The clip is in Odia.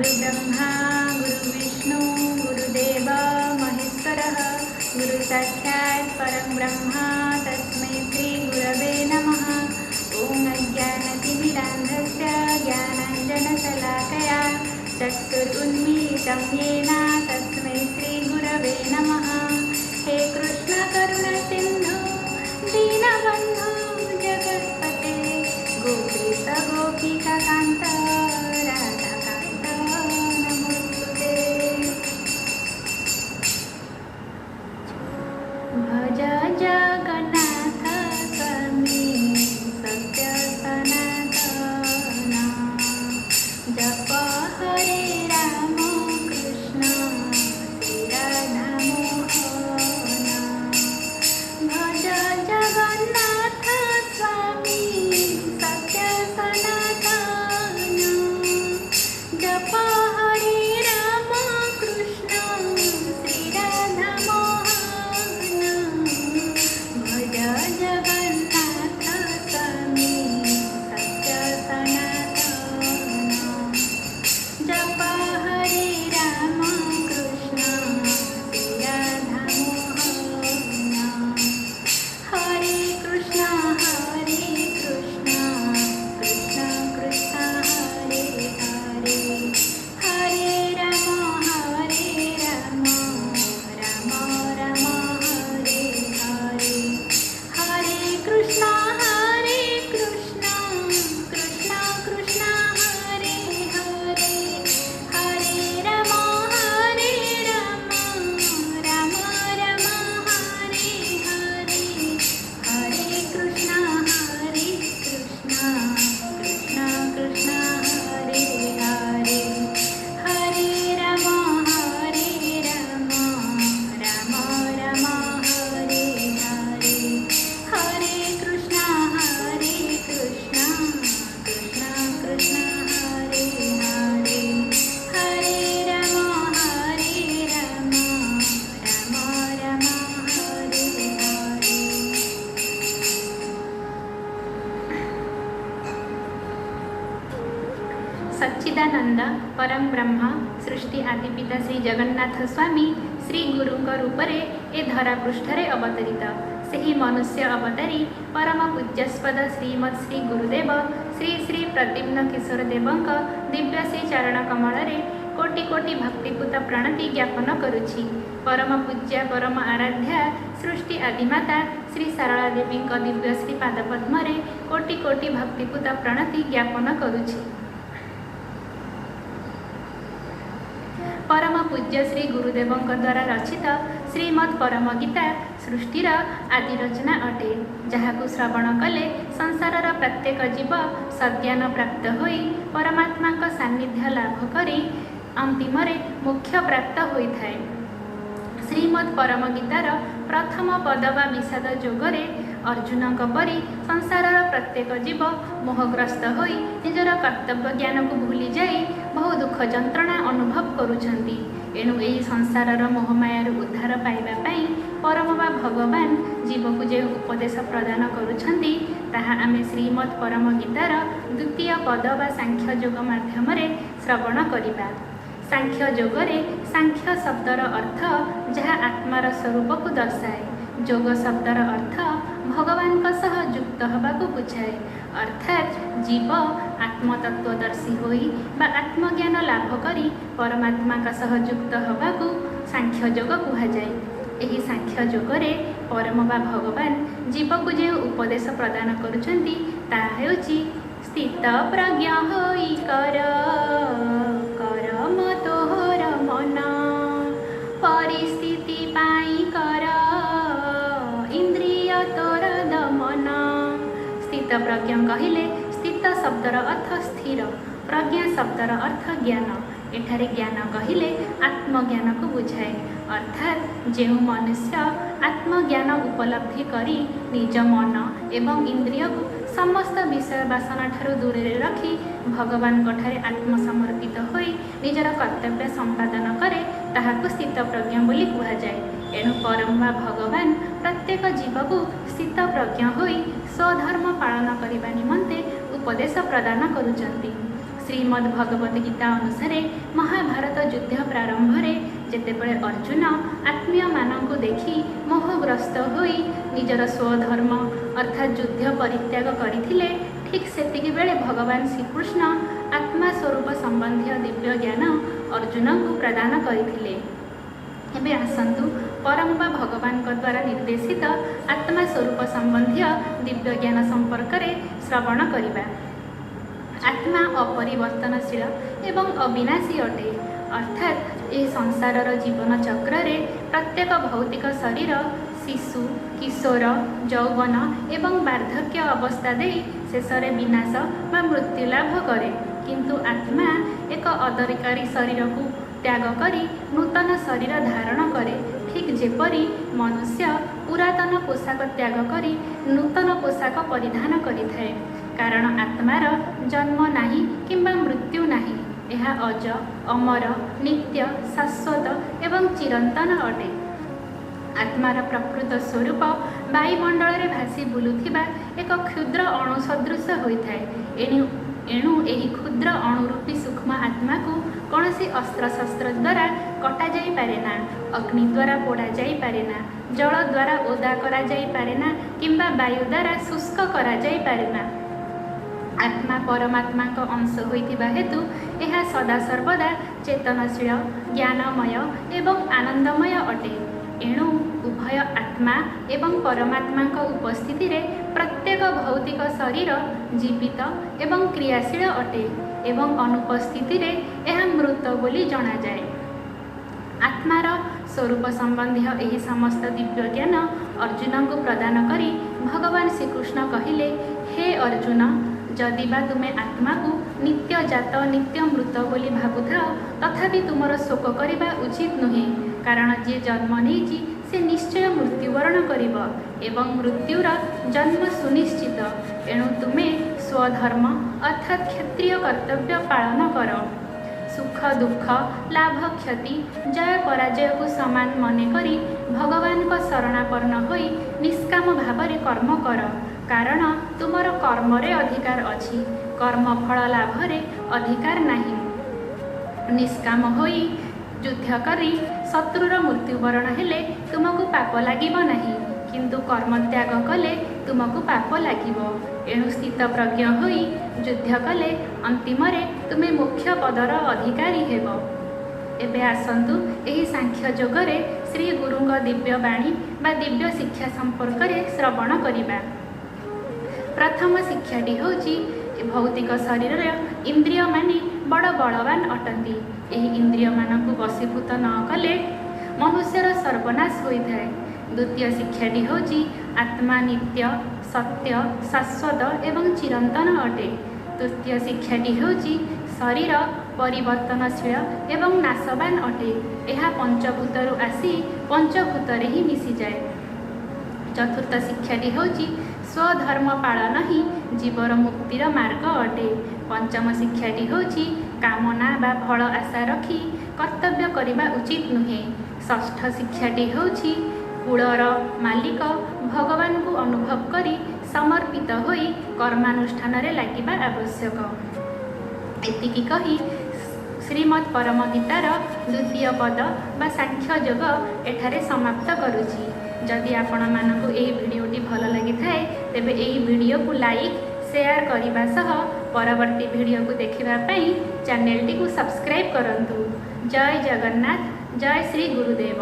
गुरुब्रह्मा गुरुविष्णु गुरुदेव महेश्वरः गुरु साक्षात् परं ब्रह्म तस्मै श्री गुरवे नमः। ॐ अज्ञानतिमिरान्धस्य ज्ञानाञ्जनशलाकया चक्षुरुन्मीलितं येन तस्मै श्री गुरवे नमः। हे कृष्ण करुणा सिन्धु दीनबन्धु जगत्पते गोपीश गोपिकान्त राधाकान्त नमोस्तुते। भज जगन्नाथ स्वामी सत्य सनातन जप हरे राम कृष्ण श्री राधा मोहन। भज जगन्नाथ स्वामी सत्य सनातन जप हरे राम कृष्ण श्री राधा मोहन। भज जगन्नाथ स्वामी सत्य सनातन जप हरे राम कृष्ण श्री राधा मोहन। हरे कृष्ण कृष्ण कृष्ण हरे हरे हरे राम राम राम हरे हरे। हरे कृष्ण कृष्ण कृष्ण हरे हरे हरे राम राम राम हरे हरे। हरे कृष्ण कृष्ण कृष्ण हरे हरे हरे राम राम राम हरे हरे। हरे कृष्ण कृष्ण कृष्ण हरे हरे हरे राम राम राम हरे हरे। सच्चिदानंद परम ब्रह्म सृष्टि आदिपिता श्री जगन्नाथ स्वामी श्री गुरुଙ୍କ ରୂପରେ ଏ ଧରା ପୃଷ୍ଠରେ ଅବତରିତ। ସେହି ମନୁଷ୍ୟ ଅବତାରୀ ପରମ ପୂଜ୍ୟାସ୍ପଦ ଶ୍ରୀମଦ୍ ଶ୍ରୀ ଗୁରୁଦେବ ଶ୍ରୀ ଶ୍ରୀ ପ୍ରଦ୍ୟୁମ୍ନ କିଶୋର ଦେବଙ୍କ ଦିବ୍ୟ ଶ୍ରୀ ଚରଣ କମଳରେ କୋଟି କୋଟି ଭକ୍ତିପୂତ ପ୍ରଣତି ଜ୍ଞାପନ କରୁଛି। ପରମ ପୂଜ୍ୟା ପରମ ଆରାଧ୍ୟା ସୃଷ୍ଟି ଆଦିମାତା ଶ୍ରୀ ସାରଳା ଦେବୀଙ୍କ ଦିବ୍ୟ ଶ୍ରୀ ପାଦପଦ୍ମରେ କୋଟି କୋଟି ଭକ୍ତିପୂତ ପ୍ରଣତି ଜ୍ଞାପନ କରୁଛି। ପରମ ପୂଜ୍ୟ ଶ୍ରୀ ଗୁରୁଦେବଙ୍କ ଦ୍ୱାରା ରଚିତ ଶ୍ରୀମଦ୍ ପରମ ଗୀତା ସୃଷ୍ଟିର ଆଦି ରଚନା ଅଟେ, ଯାହାକୁ ଶ୍ରବଣ କଲେ ସଂସାରର ପ୍ରତ୍ୟେକ ଜୀବ ସଦ୍ଜ୍ଞାନ ପ୍ରାପ୍ତ ହୋଇ ପରମାତ୍ମାଙ୍କ ସାନ୍ନିଧ୍ୟ ଲାଭ କରି ଅନ୍ତିମରେ ମୋକ୍ଷ ପ୍ରାପ୍ତ ହୋଇଥାଏ। ଶ୍ରୀମଦ୍ ପରମ ଗୀତାର ପ୍ରଥମ ପଦ ବା ବିଷାଦ ଯୋଗରେ ଅର୍ଜୁନଙ୍କ ପରି ସଂସାରର ପ୍ରତ୍ୟେକ ଜୀବ ମୋହଗ୍ରସ୍ତ ହୋଇ ନିଜର କର୍ତ୍ତବ୍ୟ ଜ୍ଞାନକୁ ଭୁଲି ଯାଇ ବହୁ ଦୁଃଖ ଯନ୍ତ୍ରଣା ଅନୁଭବ କରୁଛନ୍ତି। ଏଣୁ ଏହି ସଂସାରର ମୋହମାୟାରୁ ଉଦ୍ଧାର ପାଇବା ପାଇଁ ପରମ ବା ଭଗବାନ ଜୀବକୁ ଯେଉଁ ଉପଦେଶ ପ୍ରଦାନ କରୁଛନ୍ତି ତାହା ଆମେ ଶ୍ରୀମଦ୍ ପରମ ଗୀତାର ଦ୍ୱିତୀୟ ପଦ ବା ସାଂଖ୍ୟ ଯୋଗ ମାଧ୍ୟମରେ ଶ୍ରବଣ କରିବା। ସାଂଖ୍ୟ ଯୋଗରେ ସାଂଖ୍ୟ ଶବ୍ଦର ଅର୍ଥ ଯାହା ଆତ୍ମାର ସ୍ୱରୂପକୁ ଦର୍ଶାଏ, ଯୋଗ ଶବ୍ଦର ଅର୍ଥ ଭଗବାନଙ୍କ ସହ ଯୁକ୍ତ ହେବାକୁ ବୁଝାଏ। ଅର୍ଥାତ୍ ଜୀବ ଆତ୍ମତତ୍ତ୍ୱଦର୍ଶୀ ହୋଇ ବା ଆତ୍ମଜ୍ଞାନ ଲାଭ କରି ପରମାତ୍ମାଙ୍କ ସହ ଯୁକ୍ତ ହେବାକୁ ସାଂଖ୍ୟ ଯୋଗ କୁହାଯାଏ। ଏହି ସାଂଖ୍ୟ ଯୋଗରେ ପରମ ବା ଭଗବାନ ଜୀବକୁ ଯେଉଁ ଉପଦେଶ ପ୍ରଦାନ କରୁଛନ୍ତି ତାହା ହେଉଛି ସ୍ଥିତ ପ୍ରଜ୍ଞ ହୋଇ କର କରମ ତୋହର ମନ ପରିସ୍ଥିତି ପାଇଁ କର ଇନ୍ଦ୍ରିୟ ତୋର ଦମନ। ସ୍ଥିତ ପ୍ରଜ୍ଞ କହିଲେ ସ୍ଥିତ ଶବ୍ଦର ଅର୍ଥ ସ୍ଥିର, ପ୍ରଜ୍ଞା ଶବ୍ଦର ଅର୍ଥ ଜ୍ଞାନ। ଏଠାରେ ଜ୍ଞାନ କହିଲେ ଆତ୍ମଜ୍ଞାନକୁ ବୁଝାଏ। ଅର୍ଥାତ୍ ଯେଉଁ ମନୁଷ୍ୟ ଆତ୍ମଜ୍ଞାନ ଉପଲବ୍ଧି କରି ନିଜ ମନ ଏବଂ ଇନ୍ଦ୍ରିୟକୁ ସମସ୍ତ ବିଷୟ ବାସନା ଠାରୁ ଦୂରରେ ରଖି ଭଗବାନଙ୍କଠାରେ ଆତ୍ମସମର୍ପିତ ହୋଇ ନିଜର କର୍ତ୍ତବ୍ୟ ସମ୍ପାଦନ କରେ ତାହାକୁ ସ୍ଥିତପ୍ରଜ୍ଞ ବୋଲି କୁହାଯାଏ। ଏଣୁ ପରମ ବା ଭଗବାନ ପ୍ରତ୍ୟେକ ଜୀବକୁ ସ୍ଥିତପ୍ରଜ୍ଞ ହୋଇ ସ୍ୱଧର୍ମ ପାଳନ କରିବା ନିମନ୍ତେ ଉପଦେଶ ପ୍ରଦାନ କରୁଛନ୍ତି। ଶ୍ରୀମଦ୍ ଭଗବତ ଗୀତା ଅନୁସାରେ ମହାଭାରତ ଯୁଦ୍ଧ ପ୍ରାରମ୍ଭରେ ଯେତେବେଳେ ଅର୍ଜୁନ ଆତ୍ମୀୟମାନଙ୍କୁ ଦେଖି ମୋହଗ୍ରସ୍ତ ହୋଇ ନିଜର ସ୍ୱଧର୍ମ ଅର୍ଥାତ୍ ଯୁଦ୍ଧ ପରିତ୍ୟାଗ କରିଥିଲେ, ଠିକ୍ ସେତିକି ବେଳେ ଭଗବାନ ଶ୍ରୀକୃଷ୍ଣ ଆତ୍ମା ସ୍ୱରୂପ ସମ୍ବନ୍ଧୀୟ ଦିବ୍ୟ ଜ୍ଞାନ ଅର୍ଜୁନଙ୍କୁ ପ୍ରଦାନ କରିଥିଲେ। ଏବେ ଆସନ୍ତୁ ପରମ ବା ଭଗବାନଙ୍କ ଦ୍ୱାରା ନିର୍ଦ୍ଦେଶିତ ଆତ୍ମା ସ୍ୱରୂପ ସମ୍ବନ୍ଧୀୟ ଦିବ୍ୟ ଜ୍ଞାନ ସମ୍ପର୍କରେ ଶ୍ରବଣ କରିବା। ଆତ୍ମା ଅପରିବର୍ତ୍ତନଶୀଳ ଏବଂ ଅବିନାଶୀ ଅଟେ। ଅର୍ଥାତ୍ ଏହି ସଂସାରର ଜୀବନ ଚକ୍ରରେ ପ୍ରତ୍ୟେକ ଭୌତିକ ଶରୀର ଶିଶୁ, କିଶୋର, ଯୌବନ ଏବଂ ବାର୍ଦ୍ଧକ୍ୟ ଅବସ୍ଥା ଦେଇ ଶେଷରେ ବିନାଶ ବା ମୃତ୍ୟୁ ଲାଭ କରେ। କିନ୍ତୁ ଆତ୍ମା ଏକ ଅଦରକାରୀ ଶରୀରକୁ ତ୍ୟାଗ କରି ନୂତନ ଶରୀର ଧାରଣ କରେ, ଠିକ୍ ଯେପରି ମନୁଷ୍ୟ ପୁରାତନ ପୋଷାକ ତ୍ୟାଗ କରି ନୂତନ ପୋଷାକ ପରିଧାନ କରିଥାଏ। କାରଣ ଆତ୍ମାର ଜନ୍ମ ନାହିଁ କିମ୍ବା ମୃତ୍ୟୁ ନାହିଁ। ଏହା ଅଜ, ଅମର, ନିତ୍ୟ, ଶାଶ୍ୱତ ଏବଂ ଚିରନ୍ତନ ଅଟେ। ଆତ୍ମାର ପ୍ରକୃତ ସ୍ୱରୂପ ବାୟୁମଣ୍ଡଳରେ ଭାସି ବୁଲୁଥିବା ଏକ କ୍ଷୁଦ୍ର ଅଣୁ ସଦୃଶ ହୋଇଥାଏ। ଏଣୁ ଏହି କ୍ଷୁଦ୍ର ଅଣୁରୂପୀ ସୂକ୍ଷ୍ମ ଆତ୍ମାକୁ କୌଣସି ଅସ୍ତ୍ରଶସ୍ତ୍ର ଦ୍ୱାରା କଟାଯାଇପାରେ ନା, ଅଗ୍ନି ଦ୍ୱାରା ପୋଡ଼ାଯାଇପାରେ ନା, ଜଳ ଦ୍ୱାରା ଓଦା କରାଯାଇପାରେ ନା କିମ୍ବା ବାୟୁ ଦ୍ୱାରା ଶୁଷ୍କ କରାଯାଇପାରେ ନା। ଆତ୍ମା ପରମାତ୍ମାଙ୍କ ଅଂଶ ହୋଇଥିବା ହେତୁ ଏହା ସଦାସର୍ବଦା ଚେତନଶୀଳ, ଜ୍ଞାନମୟ ଏବଂ ଆନନ୍ଦମୟ ଅଟେ। ଏଣୁ ଉଭୟ ଆତ୍ମା ଏବଂ ପରମାତ୍ମାଙ୍କ ଉପସ୍ଥିତିରେ ପ୍ରତ୍ୟେକ ଭୌତିକ ଶରୀର ଜୀବିତ ଏବଂ କ୍ରିୟାଶୀଳ ଅଟେ ଏବଂ ଅନୁପସ୍ଥିତିରେ ଏହା ମୃତ ବୋଲି ଜଣାଯାଏ। ଆତ୍ମାର ସ୍ୱରୂପ ସମ୍ବନ୍ଧୀୟ ଏହି ସମସ୍ତ ଦିବ୍ୟ ଜ୍ଞାନ ଅର୍ଜୁନଙ୍କୁ ପ୍ରଦାନ କରି ଭଗବାନ ଶ୍ରୀକୃଷ୍ଣ କହିଲେ, ହେ ଅର୍ଜୁନ, ଯଦି ବା ତୁମେ ଆତ୍ମାକୁ ନିତ୍ୟ ଜାତ, ନିତ୍ୟ ମୃତ ବୋଲି ଭାବୁଥାଅ, ତଥାପି ତୁମର ଶୋକ କରିବା ଉଚିତ ନୁହେଁ। କାରଣ ଯିଏ ଜନ୍ମ ନେଇଛି ସେ ନିଶ୍ଚୟ ମୃତ୍ୟୁବରଣ କରିବ ଏବଂ ମୃତ୍ୟୁର ଜନ୍ମ ସୁନିଶ୍ଚିତ। ଏଣୁ ତୁମେ ସ୍ୱଧର୍ମ ଅର୍ଥାତ୍ କ୍ଷତ୍ରିୟ କର୍ତ୍ତବ୍ୟ ପାଳନ କର। ସୁଖ ଦୁଃଖ, ଲାଭ କ୍ଷତି, ଜୟ ପରାଜୟକୁ ସମାନ ମନେ କରି ଭଗବାନଙ୍କ ଶରଣାପନ୍ନ ହୋଇ ନିଷ୍କାମ ଭାବରେ କର୍ମ କର। କାରଣ ତୁମର କର୍ମରେ ଅଧିକାର ଅଛି, କର୍ମଫଳ ଲାଭରେ ଅଧିକାର ନାହିଁ। ନିଷ୍କାମ ହୋଇ ଯୁଦ୍ଧ କରି ଶତ୍ରୁର ମୃତ୍ୟୁବରଣ ହେଲେ ତୁମକୁ ପାପ ଲାଗିବ ନାହିଁ, କିନ୍ତୁ କର୍ମତ୍ୟାଗ କଲେ ତୁମକୁ ପାପ ଲାଗିବ। ଏଣୁ ସ୍ଥିତପ୍ରଜ୍ଞ ହୋଇ ଯୁଦ୍ଧ କଲେ ଅନ୍ତିମରେ ତୁମେ ମୋକ୍ଷ ପଦର ଅଧିକାରୀ ହେବ। ଏବେ ଆସନ୍ତୁ ଏହି ସାଂଖ୍ୟ ଯୋଗରେ ଶ୍ରୀ ଗୁରୁଙ୍କ ଦିବ୍ୟ ବାଣୀ ବା ଦିବ୍ୟ ଶିକ୍ଷା ସମ୍ପର୍କରେ ଶ୍ରବଣ କରିବା। ପ୍ରଥମ ଶିକ୍ଷାଟି ହେଉଛି, ଭୌତିକ ଶରୀରର ଇନ୍ଦ୍ରିୟମାନେ ବଡ଼ ବଳବାନ ଅଟନ୍ତି। ଏହି ଇନ୍ଦ୍ରିୟମାନଙ୍କୁ ବଶୀଭୂତ ନ କଲେ ମନୁଷ୍ୟର ସର୍ବନାଶ ହୋଇଥାଏ। ଦ୍ୱିତୀୟ ଶିକ୍ଷାଟି ହେଉଛି, ଆତ୍ମା ନିତ୍ୟ, ସତ୍ୟ, ଶାଶ୍ୱତ ଏବଂ ଚିରନ୍ତନ ଅଟେ। ତୃତୀୟ ଶିକ୍ଷାଟି ହେଉଛି, ଶରୀର ପରିବର୍ତ୍ତନଶୀଳ ଏବଂ ନାଶବାନ ଅଟେ। ଏହା ପଞ୍ଚଭୂତରୁ ଆସି ପଞ୍ଚଭୂତରେ ହିଁ ମିଶିଯାଏ। ଚତୁର୍ଥ ଶିକ୍ଷାଟି ହେଉଛି, ସ୍ୱଧର୍ମ ପାଳନ ହିଁ ଜୀବର ମୁକ୍ତିର ମାର୍ଗ ଅଟେ। ପଞ୍ଚମ ଶିକ୍ଷାଟି ହେଉଛି, କାମନା ବା ଫଳ ଆଶା ରଖି କର୍ତ୍ତବ୍ୟ କରିବା ଉଚିତ ନୁହେଁ। ଷଷ୍ଠ ଶିକ୍ଷାଟି ହେଉଛି, କୁଳର ମାଲିକ ଭଗବାନଙ୍କୁ ଅନୁଭବ କରି ସମର୍ପିତ ହୋଇ କର୍ମାନୁଷ୍ଠାନରେ ଲାଗିବା ଆବଶ୍ୟକ। ଏତିକି କହି ଶ୍ରୀମଦ୍ ପରମ ଗୀତାର ଦ୍ୱିତୀୟ ପଦ ବା ସାଂଖ୍ୟ ଯୋଗ ଏଠାରେ ସମାପ୍ତ କରୁଛି। ଯଦି ଆପଣମାନଙ୍କୁ ଏହି ଭିଡ଼ିଓଟି ଭଲ ଲାଗିଥାଏ, ତେବେ ଏହି ଭିଡ଼ିଓକୁ ଲାଇକ୍, ସେୟାର କରିବା ସହ ପରବର୍ତ୍ତୀ ଭିଡ଼ିଓକୁ ଦେଖିବା ପାଇଁ ଚ୍ୟାନେଲଟିକୁ ସବସ୍କ୍ରାଇବ୍ କରନ୍ତୁ। ଜୟ ଜଗନ୍ନାଥ, ଜୟ ଶ୍ରୀ ଗୁରୁଦେବ।